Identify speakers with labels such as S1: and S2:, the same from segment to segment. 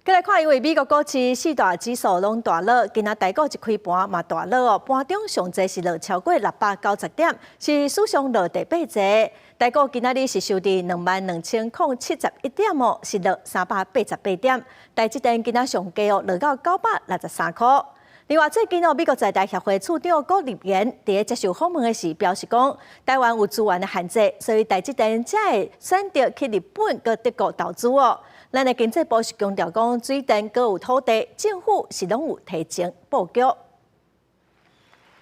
S1: 過來看，因為美國股市四大指數攏大落，今仔台股一開盤嘛大落哦，盤中上濟是落超過690點，是史上落第八濟。台股今仔日是收佇22,071點哦，是落388點。台積電今仔上低哦，落到963箍。另外，最近哦，美國在台協會處長郭立言佇咧接受訪問的時表示講，台灣有資源的限制，所以台積電才會選擇去日本佮德國投資哦。咱的經濟部是強調講，水電閣有土地，政府是攏有提前布局。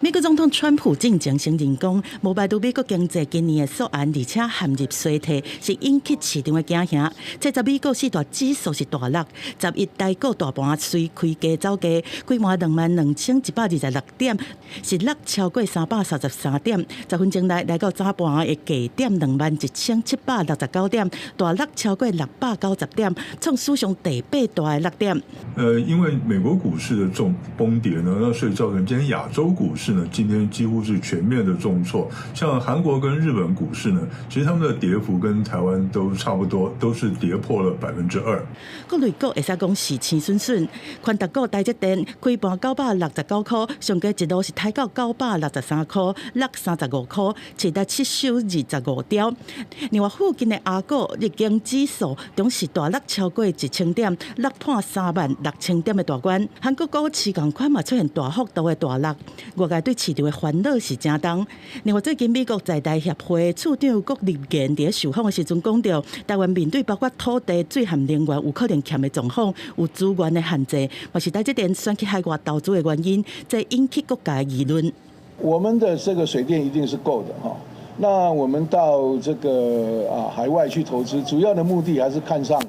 S2: 美國總統川普進前承認講，無排除美國經濟今年會溯緩，而且陷入衰退，是引起市場的驚嚇。這十美國四大指數是大落，十一台股大盤隨開低走低，開盤22,126點，是落超過333點。10分鐘內來到早盤的低點21,769點，大落超過690點，創史上第八大的落點。
S3: 因為美國股市的重崩跌呢，那所以造成今天亞洲股市呢，今天幾乎是全面的重挫。像韓國跟日本股市呢，其實他們的跌幅跟台灣都差不多，都是跌破了2%。
S2: 各類股會使講是青筍筍，權值股台積電開盤969箍，上低一度是抬到963箍，落35箍，市值七收25兆。另外附近的亞股日經指數總是大落超過1000點，落破36,000點的大關。韓國股市仝款嘛出現大幅度的大落，外界對市場的煩惱是誠重。另外，最近美國在台協會處長郭立言佇受訪的時陣講著，台灣面對包括土地、水和能源有可能欠的狀況，有資源的限制，嘛是台積電選去海外投資的原因，這引起各界議論。
S4: 我們的這個水電一定是夠的哈。那我們到這個海外去投資，主要的目的還是看上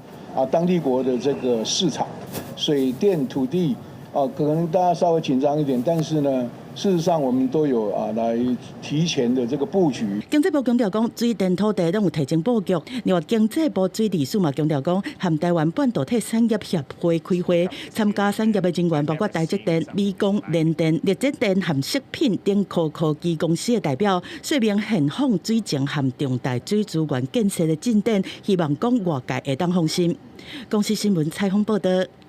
S4: 當地國的這個市場，水電、土地啊，可能大家稍微緊張一點，但是呢，事實上我們都有來提前的這個布局。
S2: 經濟部強調講，水電土地攏有提前布局。另外，經濟部水利署嘛強調講，和台灣半導體產業協會開會，參加產業的人員包括台積電、美光、聯電、力積電和食品等高科技公司的代表，說明現況水情和重大水資源建設的進展，希望講外界會當放心。公視新聞採訪報導。